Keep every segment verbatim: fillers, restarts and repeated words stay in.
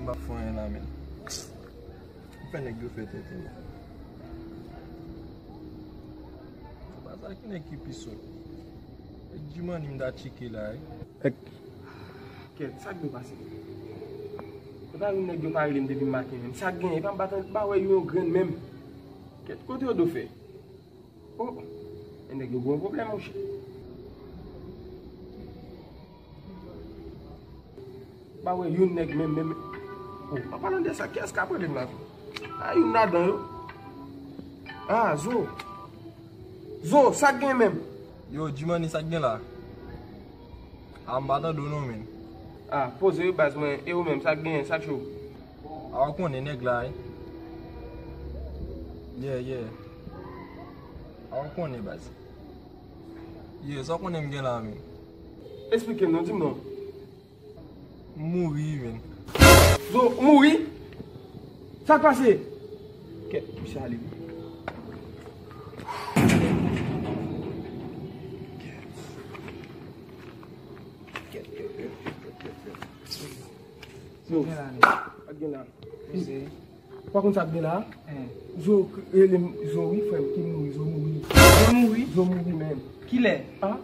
Pa fè anyen la, men. M fè nèg yo fè tenten. Apa sa ki nèg ki pi sòt? Nèg Jimani m ta tcheke la, wi. Kèt, sa k dwe pase? E pa youn nèg yo pa rele m depi maten menm. Sa k genyen? E pa m pa tann, pa wè yo yon grenn menm. Kèt, kote yo do fè? Oh, e nèg yo gen yon pwoblèm, monchè. Pa wè youn nèg menm, menm. Oh, an palan de sa, kiyès k ap rele m la tou? A, youn ladan yo. Ah, Zo. Zo, sa k gen menm? Yo, Jimani, sa k gen la? A, m pa tande w non, men. Ah, poze wi baz mwen, e ou menm, sa k gen, sa k cho? A, ou konnen nèg la, wi. Yeah, yeah. A, ou konnen baz. Yeah, sa w konnen m gen la, men. Eksplike m non, di m non. M mouri, men. Zo, ou mouri? Sa k pase? Kèt, misye ale wi. Kèt, kèt, kèt. Zo, sa k gen la? Ou pa konn sa k gen la? Zo k-, rele m Zo wi, frè m, ki mouri, Zo mouri. Zo mouri? Zo mouri, men. Kilè? Ah?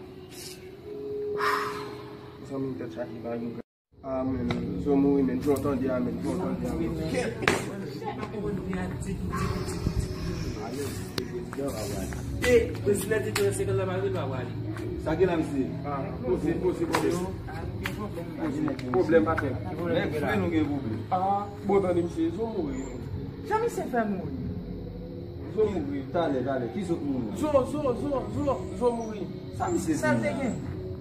Zanmi m tèt chaje, pa gen. Ah, men, Zo mouri, men. Zo tande a, men. Zo tande a, men. Kèt! E, prezidan te tou se konsa pa vin pa wale. Sa gen la, mesye? Ah, poze, poze, poze. Poze. Pwoblèm pa fè. Nèg fre nou gen pwoblèm. Ah, bon, tande, mesye, Zo mouri. Jan misye fè mouri? Zo mouri. Talè, talè. Ki Zo k mouri? Zo, Zo, Zo, Zo, Zo mouri. Sa misye fè? Sa l te gen?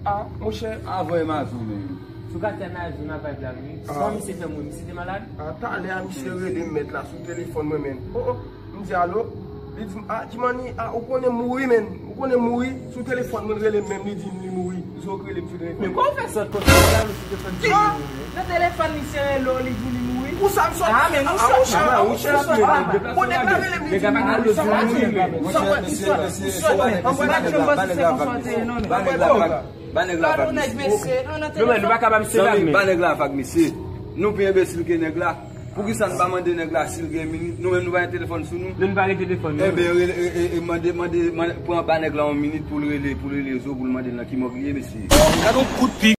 Ah, monchè. Avan e mazon menm. Sou katè mazon nan vibe la, wi. Ah. Kòman misye fè mouri? Misye te malad? Ah, talè a misye rele m mèt la sou telefòn mwen, men. Oh, oh. M di alo. Li di m, ah, Jimani, ah, ou konnen mouri, men. Ou konnen mouri. Sou telefòn mwen rele m menm, li di m li mouri. Zo k rele m sou telefòn. Men kòman w fè sòt konsa? Ou la sou telefòn ki mouri? Nan telefòn misye rele w, li di li mouri. Ou sa m sòt? Ah, men ou sòt, ah, ou sòt. Bon, nèg la rele m, li di li mouri. Sa w di? Ou sòt, ou sòt. Ou sòt, men. Anmwey, pa t janm panse se konsa w te ye, non, men. Ba nèg la vag, mesye. Ba nèg la vag, mesye. Non, men nou pa ka ba misye vag, men. Ba nèg la vag, mesye. Nou pi enbesil ke nèg la. Poukisa n pa mande nèg la si l gen minit? Nou menm nou pa gen telefòn sou nou. Nou, nou pa gen telefòn, non. Enben, rele, e, e, e, mande, mande, mande, pran ba nèg la yon minit pou l rele, pou l rele Zo, pou l mande l nan ki mòg li ye, mesye. Gad yon kout pik.